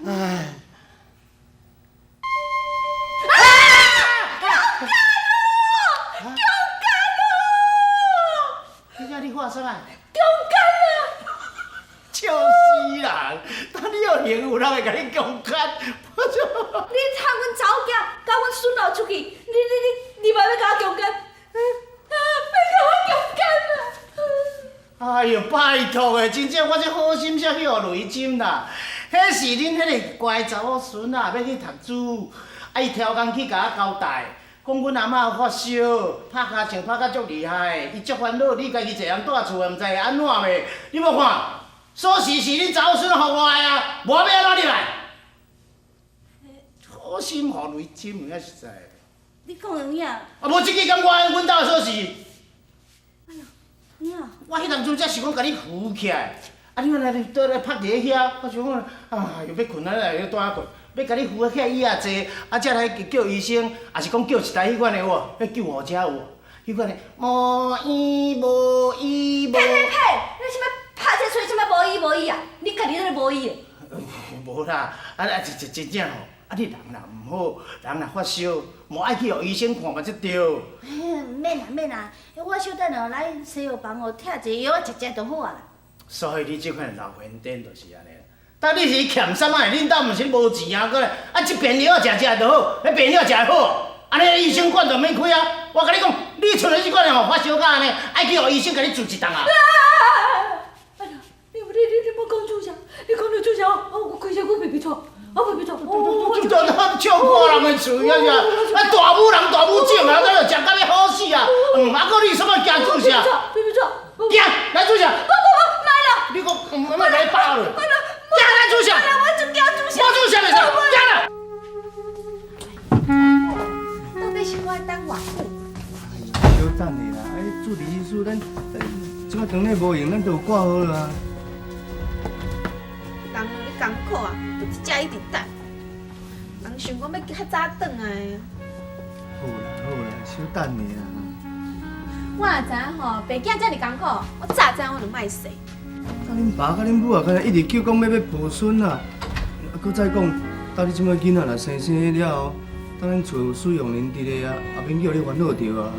哎。啊！强奸咯！强奸咯！你遮你看啥物？強姦啊！笑死人！當你有閒有人會共你強姦？你趁阮查某囝佮阮孫老出去，你你你你嘛欲共我強姦？啊！欲共我強姦啊！哎喲，拜託的，真正我這好心才去予雷針啦。彼是恁彼个乖查某孫仔欲去讀書，啊伊超工去共我交代，講阮阿嬤發燒，拍尻槍拍甲足厲害，伊足煩惱，你家己一个人蹛厝的，毋知會按怎袂？你無看，鎖匙是恁查某孫予我的啊，無欲按怎入來？好心予雷針，有影實在。你講有影？啊，無這支敢我阮兜的鎖匙。哎喲，有影。我彼當陣才想講共你扶起來，啊，你來倒來拍佇咧遐，我想講啊，又欲睏啊，又蹛仔睏，欲共你扶起來椅仔坐，啊，才來叫醫生，抑是講叫一台彼款的有無？彼救護車有無？彼款的無醫無醫無。呸呸呸！你啥物拍這喙，啥物無醫無醫啊？你家己咧無醫的。無啦，啊啊，真真正吼，啊你人若毋好，人若發燒，無愛去予醫生看嘛才對。嘿，毋免啦，免啦，我小等下來西藥房哦，拆一個藥仔食食就好啊啦。所以你這款老還顛就是按呢啦。但你是欠啥物？恁兜毋是無錢啊？閣來啊，這便藥仔食食就好，彼便藥食會好，按呢醫生館就免開啊。我共你講，你像你這款吼發燒到按呢，愛去予醫生共你注一筒啊。哎呀，你你你你莫講注射，你講著注射，我開車我袂袂錯，我袂袂錯。我就笑破人的喙啊！啊，大母人大母種啊，怎食甲欲好死啊？嗯，啊，閣你啥物驚注射？袂袂錯，驚來注射。不不不，莫啦！你講毋莫來包了。驚來注射。我就驚注射。無注射袂使，驚啦！到底是我愛等偌久？小等下啦，哎，主治醫師，咱這擺當咧無閒，咱都有掛號啦。人咧艱苦啊，就這遮一直等。人想講欲較早轉來。好啦好啦，小等下啦。我若知影吼，爸囝遮爾艱苦，我早知影我就莫生。啊，恁爸佮恁母啊，敢若一直叫講欲抱孫啊，啊，閣再講，到你這擺囡仔若生生了後，等咱厝有使用人佇咧啊，也免叫你煩惱著啊。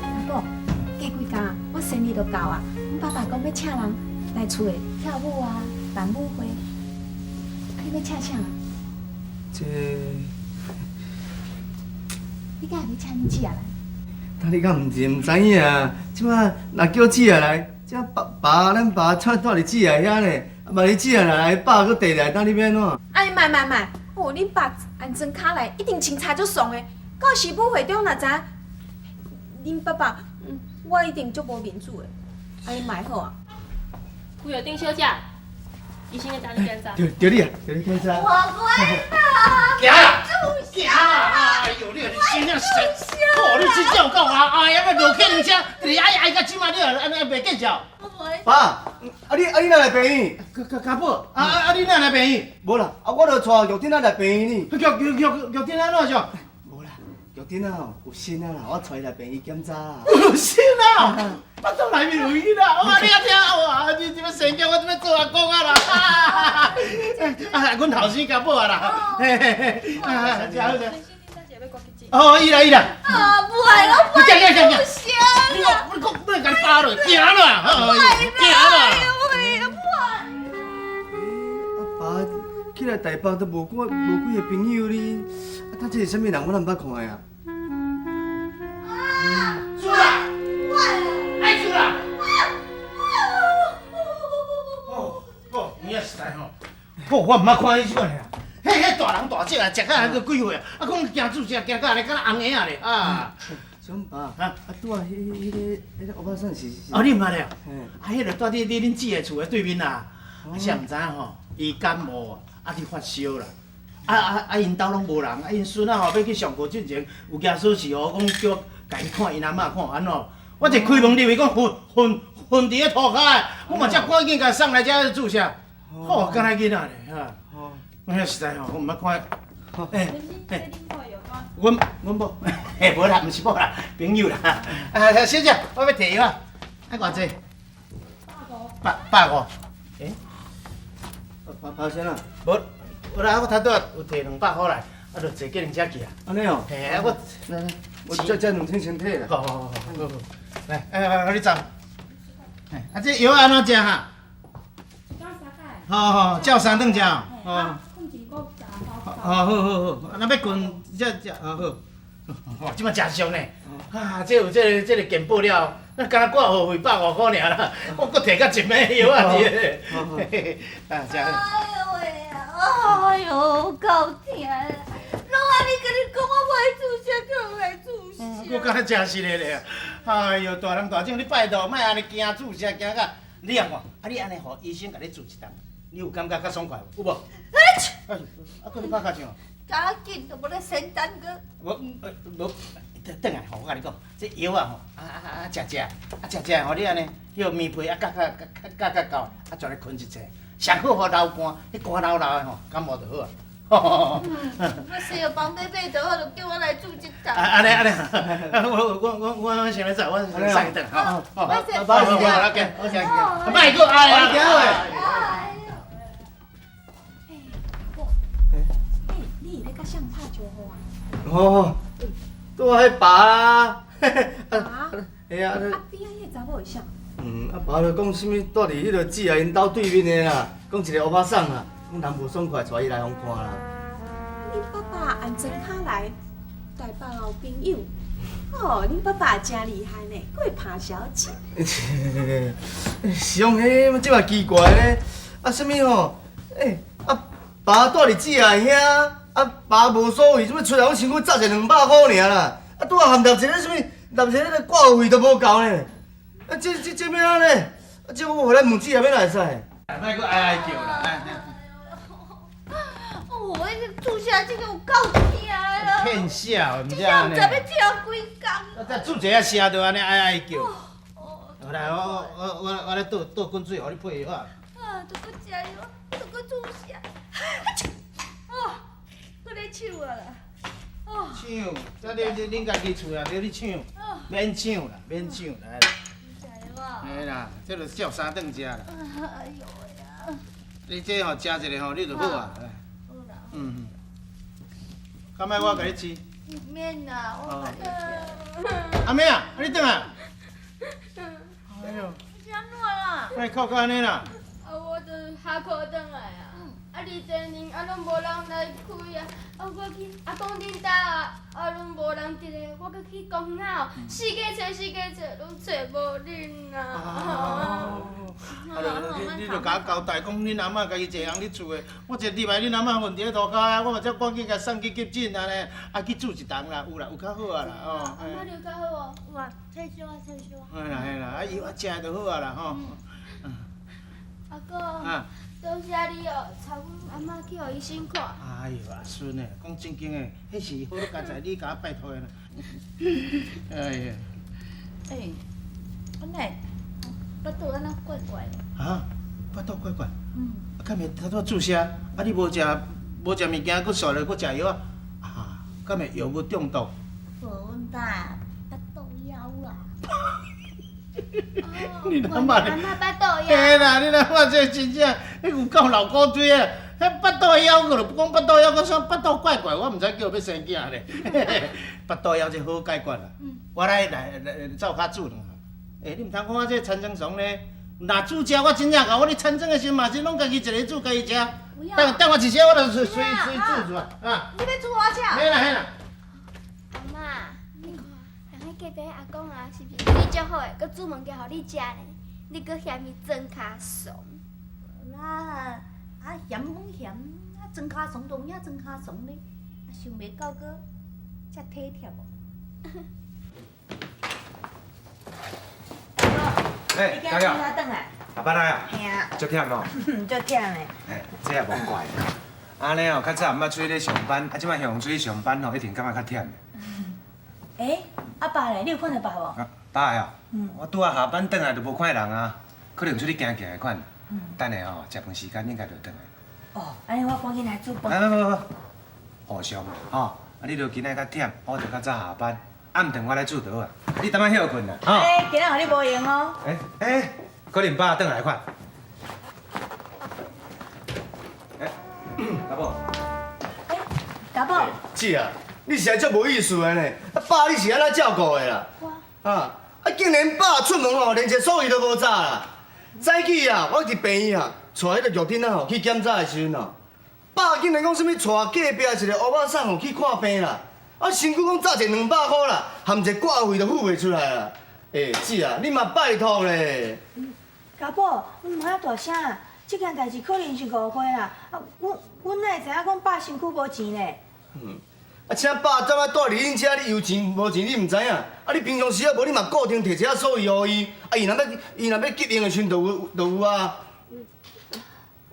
阿寶，過幾工我生日就到啊，阮爸爸講欲請人來厝內跳舞啊，辦舞會，啊，你欲請誰？這，你敢會欲請恁姊仔來？啊，你敢毋是毋知影？這擺若叫姊仔來，這爸爸咱爸蹛蹛佇姊仔遐呢，啊，萬一姊仔若來，爸閣綴來，當你欲按怎？哎，莫莫莫！哦，恁爸按裝跤來，一定穿插足爽的。到時舞會中若知影，恁爸爸，我一定足無面子的。啊，你莫好啊。幾號丁小姐，醫生咧等你檢查。對對你啊，對你檢查。我乖啦。行啦，行啦！哎呦，你真正是，哦，你真正有夠阿哎呀，欲落客人車，直直愛愛到這擺，你也按呢袂見笑。爸，啊你哪來病院？家家寶，啊啊啊！你哪來病院？無啦，啊我就帶玉珍仔來病院呢。玉玉玉玉珍按怎樣？無啦，玉珍仔吼有瘕啊啦，我帶伊來病院檢查啦。有瘕啊！腹肚內面有囡仔，哇！你啊聽，哇！你這欲生囝，我這欲做阿公啊啦！啊，阮後生家寶啊啦，嘿嘿嘿，啊，真好食。哦，伊來伊來。啊，不愛啦，不愛注射啦！你講，你講，你共包落，行啦，行啦。阿爸起來台北都無幾無幾個朋友呢，啊，他這是啥物人？我哪毋捌看的啊？輸啦！愛輸啦！哦哦，有影實在吼，哦，我毋捌看彼這款的啊。彼彼大人大隻啊，食到還閣幾歲啊？啊，講驚注射，驚到按呢，敢若紅嬰仔咧啊！小爸，啊，拄仔彼彼個彼個歐巴桑是？哦，你毋捌咧？啊，彼个蹛佇恁姊的厝的對面啊。啊，誰毋知影吼，伊感冒啊，去發燒啦。啊啊啊！𪜶兜攏無人，啊𪜶孫仔吼欲去上課進前，有舉鎖匙予我，講叫我共伊看𪜶阿嬤看按怎。我一開門入去，講瞓瞓瞓佇咧塗跤的，我嘛才趕緊共送來遮注射。吼，敢若囡仔咧哈。我實在吼，我毋捌看。欸欸，阮阮某，嘿，無啦，毋是某啦，朋友啦。啊，小姐，我欲提藥啊，愛偌濟？百五。百百五。欸，拍拍啥啦？無，無啦，我頭拄仔有提200箍來，啊，就坐計程車去啊。按呢哦。嘿，啊我，來來，我這2000先提啦。好好好好好，來，哎，你走。啊，這藥按怎食哈？好好，照三頓食。哦。好好好好，若欲睏，才食好好。哇，這擺誠俗呢。啊，這有這個健保了，那敢若掛號費150箍爾啦，我閣提較一枚藥仔佇咧。啊，誠好。哎喲喂啊！哎喲，夠疼！攏按呢共你講，我無愛注射，閣來注射。我敢若誠實的咧。哎喲，大人大種，你拜託，莫按呢驚注射驚甲。你按看，啊你按呢予醫生共你注一針，你有感覺較爽快無？有無？哎，啊，閣咧拍跤掌。趕緊，都無咧仙丹閣。無，無，轉來吼，我共你講，這藥啊吼，啊啊啊食食，啊食食吼，你按呢，彼個棉被啊蓋蓋蓋蓋夠，啊全來睏一下，上好予流汗，彼汗流流的吼，感冒就好啊。我西藥房買買就好，就叫我來注這針。啊，按呢按呢，我我我我先來走，我先送伊轉吼。好，歹勢，好，好，好，我先，莫閣愛啊，行喂。欸，你是咧佮誰拍招呼啊？哦，拄仔彼爸啊。爸？嘿啊。啊，邊仔彼个查某是啥？嗯，啊爸就講啥物，住佇彼个姊仔𪜶兜對面的啦，講一個歐巴桑啊，講人無爽快，帶伊來予看啦。恁爸爸按庄跤來台北有朋友，哦，恁爸爸真厲害呢，閣會拍小姐。是講彼，這嘛奇怪咧，啊啥物吼？欸，啊爸住佇姊仔遐，啊爸無所謂，啥物出來阮身軀紮一200箍爾啦，啊拄仔含納一个啥物，納一个掛號費都無夠呢。啊這欲按呢？啊這我回來問姊仔欲哪會使？莫閣哀哀叫啦！哦，彼個注射這個有夠疼啦！騙笑，毋這知按呢。毋知欲疼幾工。我再注一下射就按呢哀哀叫。好來，我來倒倒滾水，予你配藥啊。啊，著閣食藥，著閣注射。哦，閣咧搶啊啦！哦。搶，這你恁家己厝也著你搶，免搶啦，免搶來啦。嘿啦，這就照三頓食啦。哎喲喂啊！你這吼食一下吼，你就好啊。好啦。嗯。較歹我共你飼。免啦，我家己食。阿妹啊，你轉來。哎喲。是按怎啦？莫哭甲按呢啦。啊，我就下課轉來啊，啊，佇前面啊攏無人來開啊，啊我去阿公恁兜啊，啊攏無人佇咧，我閣去公園仔，四界揣四界揣，攏揣無恁啊。啊，你著共我交代，講恁阿嬤家己一个人佇厝的，我一入來恁阿嬤瞓佇咧塗跤啊，我嘛才趕緊共送去急診按呢，啊去注一針啦，有啦，有較好啊啦，哦。阿嬤你有較好無？有啊，退燒啊，退燒啊。嘿啦嘿啦，啊藥啊食就好啊啦吼。阿公，多謝你哦，帶阮阿嬤去予醫生看。哎喲，阿孫的，講正經的，彼是好佳哉，你共我拜託的啦。哎呀。欸，我哪腹肚按怎怪怪的？啊，腹肚怪怪。嗯。啊，敢會頭拄注射，啊你無食無食物件，閣煞落閣食藥啊？啊，敢會藥物中毒？無，阮爸腹肚枵啦。你阿嬤，阿嬤腹肚枵。嘿啦，你阿嬤這真正，彼有夠老古錐的，彼腹肚枵，閣就講腹肚枵，閣說腹肚怪怪，我毋知叫欲生囝咧。腹肚枵這好解決啦。我來來來灶跤煮兩下。欸，你毋通講我這田庄倯呢？若煮食，我真正𠢕，我咧田莊的時陣嘛是攏家己一个煮家己食。等等我一下，我就隨隨隨煮出來啊。你欲煮我食？嘿啦嘿啦。阿嬤，你看，人彼隔壁阿公啊，是毋是對你足好的？閣煮物件予你食呢？你閣嫌伊庄跤倯？啦，啊嫌攏嫌，啊庄跤倯就有影庄跤倯呢，啊想袂到閣遮體貼哦。欸，佳佳，下班來啊？嘿啊。足忝哦。足忝的。嘿，這也無怪。按呢哦，較早毋捌出去咧上班，啊，這擺向出去上班吼，一定感覺較忝的。欸，啊爸咧，你有看著爸無？啊，爸的哦，我拄仔下班轉來就無看見人啊，可能出去行行的款。等下吼，食飯時間應該就轉來。哦，按呢我趕緊來煮飯。不不不，互相吼，啊你著今仔較忝，我著較早下班，暗頓我來煮就好啊。你等下歇睏啦，吼。欸，今仔予你無閒哦。欸欸，可能爸轉來款。寶。家寶。姐啊，你實在足無意思的呢！啊，爸你是按怎照顧的啦？啊啊！竟然爸出門吼，連一个鎖匙都無紮啦！早起啊，我佇病院啊，帶彼個玉珍仔吼去檢查的時陣吼，爸竟然講啥物帶隔壁一个烏仔送吼去看病啦！啊，身軀講紮一200箍啦，含一個掛費都付袂出來啦！欸，姐啊，你嘛拜託咧！家寶，你毋好遐大聲啊！這件代誌可能是誤會啦。啊，阮阮哪會知影講爸身軀無錢咧？啊，請爸踮仔蹛佇恁遮，你有錢無錢你毋知影。啊，你平常時啊無你嘛固定提一下鎖匙予伊，啊，伊若欲急用的時陣就有就有啊。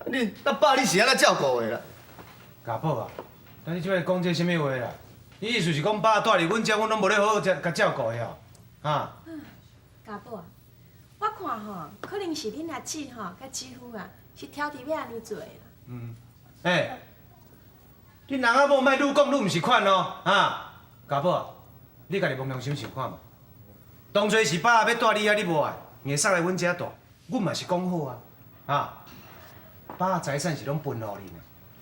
你啊爸你是按怎照顧的啦？家寶啊，那你這擺講這啥物話啦？你意思是講爸蹛佇阮遮，阮攏無咧好好共照顧的哦？啊？家寶啊，我看吼，可能是恁阿姊吼，佮姊夫啊，是挑剔欲按呢做的啦。嗯，欸，恁翁仔某莫愈講愈毋是款哦，哈？家寶啊，你家己摸良心想看覓？當初是爸欲蹛你遐，你無愛，硬捒來阮遮蹛，阮嘛是講好啊，哈？爸財產是攏分予恁的，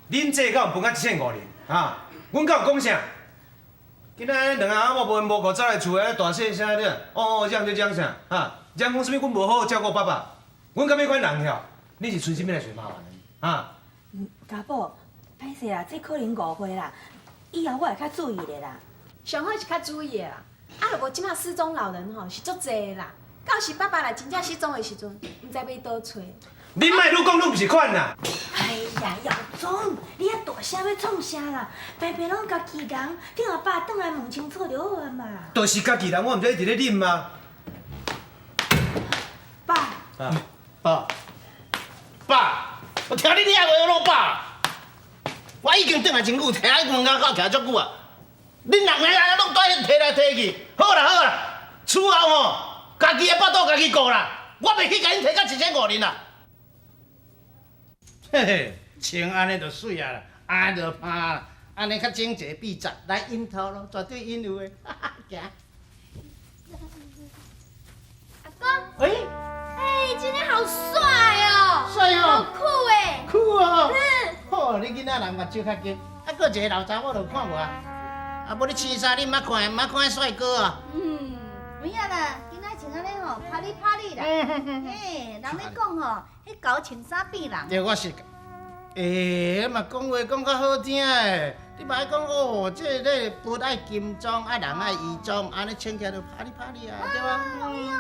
恁這敢有分到1500銀？哈？阮敢有講啥？今仔兩翁仔某無緣無故走來厝內大細聲咧，哦哦，嚷咧嚷啥？哈？嚷講啥物？阮無好好照顧爸爸，阮敢欲款人曉？你是存心欲來揣麻煩的，哈？家寶，歹勢啦，這可能誤會啦，以後我會較注意的啦。上好是較注意的啦，啊，若無這馬失蹤老人吼是足濟的啦，到時爸爸若真正失蹤的時陣，毋知欲去佗揣。你莫愈講愈毋是款啦！哎呀，耀宗，你遐大聲欲創啥啦？平平攏家己人，等阿爸轉來問清楚就好啊嘛。就是家己人，我毋知你佇咧忍嗎？爸。啊，爸，爸，我聽你遐話我攏饱。我已經轉來真久，徛喺門口徛足久啊。恁兩个人攏蹛提來提去，好啦好啦，厝後吼，家己的腹肚家己顧啦，我袂去共𪜶提到1500銀啦。嘿嘿，穿按呢就媠啊啦，按呢就拍啦，按呢較整齊筆直，來引頭路，絕對引有的。哈哈，行。阿公。欸。欸，今天好帥哦！帥哦。好酷欸。酷哦。嗯。好，你囡仔人目睭較金，啊，閣一個老查某就看無啊。啊，無你穿衫，你毋捌看，毋捌看帥哥啊。嗯，有影啦，今仔穿按呢吼，啪哩啪哩啦。嘿，人咧講吼，彼狗穿衫變人。對，我是。欸，嘛講話講較好聽的，你嘛愛講哦，這個佛愛金裝，啊人愛衣裝，按呢穿起來就啪哩啪哩啊，對吧？有影有影，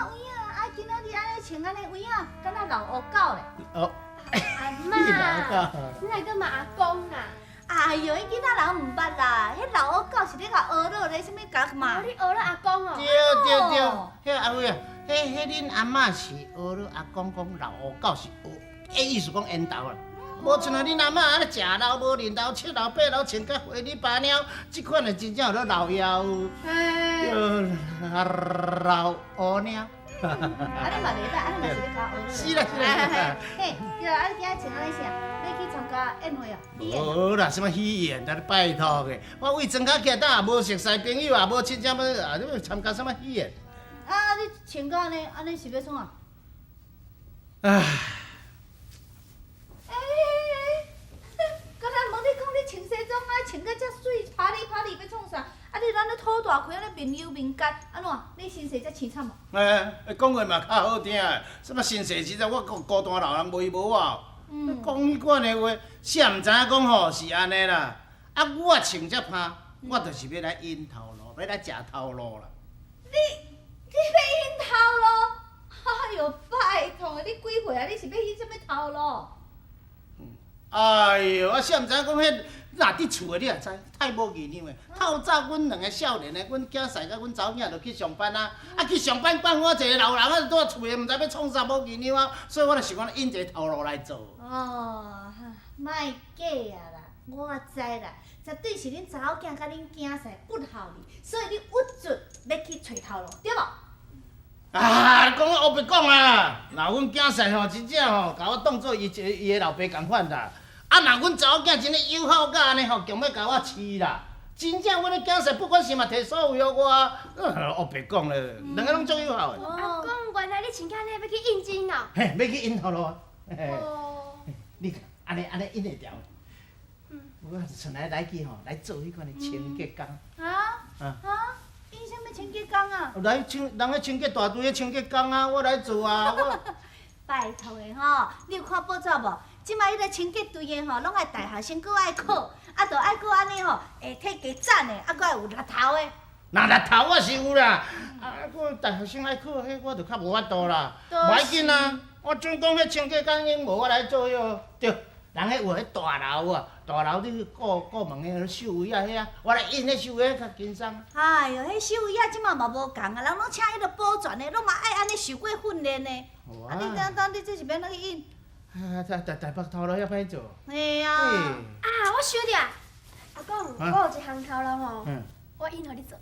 啊今仔日按呢穿按呢有影，敢若老烏狗咧。哦。阿嬤，你來閣罵阿公啦？哎喲，𪜶囡仔人毋捌啦，彼老烏狗是咧共學落咧，啥物共罵？你學了阿公哦。對對對，彼阿偉啊，彼彼恁阿嬤是學了阿公講老烏狗是學，彼意思講緣投啦。無像恁阿嬤按呢食老無認老，七老八老穿甲花裡巴貓，這款的真正有咧老妖，老烏貓。啊，你嘛袂歹，啊你嘛是咧共學。是啦是啦。嘿，對啊，啊你今仔穿按呢啥？欲去參加宴會哦？無啦，啥物喜宴，咱拜託的。我為莊跤起來，也無熟似朋友，也無親戚，欲啊，你欲參加啥物喜宴？啊，你穿甲按呢，按呢是欲創啥？唉。欸，剛才問你講你穿西裝啊，穿甲遮媠，啪哩啪哩欲創啥？啊，你按呢肚大開，按呢面憂面乾，按怎？你身世遮凄慘無？欸，講話嘛較好聽的，啥物身世實在我孤孤單老人無依無靠。講彼款的話，誰毋知影講吼是按呢啦？啊，我穿這衫，我就是欲來引頭路，欲來食頭路啦。你你欲引頭路？哎喲，拜託，你幾歲啊？你是欲引啥物頭路？哎喲，啊，誰毋知影講彼若佇厝的你也知，太無營養的。透早阮兩个少年的，阮囝婿佮阮查某囝就去上班啊，啊去上班放我一个老人啊，蹛厝的，毋知欲創啥無營養啊，所以我就想講引一个頭路來做。哦，莫假啊啦，我知啦，絕對是恁查某囝佮恁囝婿不孝你，所以你鬱卒欲去揣頭路，對無？啊！你講烏白講啊！若阮囝婿吼，真正吼，共我當做伊一伊的老爸仝款啦。啊，若阮查某囝真的友好甲按呢吼，強欲共我飼啦。真正阮的囝婿不管是嘛提所有予我，烏白講咧，兩个攏足友好的。阿公，原來你穿甲按呢欲去應徵哦。嘿，欲去引頭路啊。哦。你看，按呢按呢引會牢。我出來來去吼，來做彼款的清潔工。啊？啊啊？伊啥物清潔工啊？來清，人彼清潔大隊的清潔工啊，我來做啊，我。拜託的吼，你有看報紙無？這擺彼个清潔隊的吼，攏愛大學生，閣愛考，啊，著愛閣按呢吼，會體格讚的，啊，閣愛有力頭的。若力頭我是有啦，啊，閣大學生愛考，彼我就較無法度啦。無要緊啊，我準講彼清潔工應無我來做彼個，對，人彼有彼大樓啊，大樓你去顧顧問彼收位仔遐，我來印彼收位較輕鬆。哎喲，彼收位仔這擺嘛無仝啊，人攏請彼个保全的，攏嘛愛按呢受過訓練的。啊，你等等，你這是欲按怎去印？啊，台北頭路遐歹做。嘿啊。啊，我想著，阿公，我有一項頭路吼，我印予你做。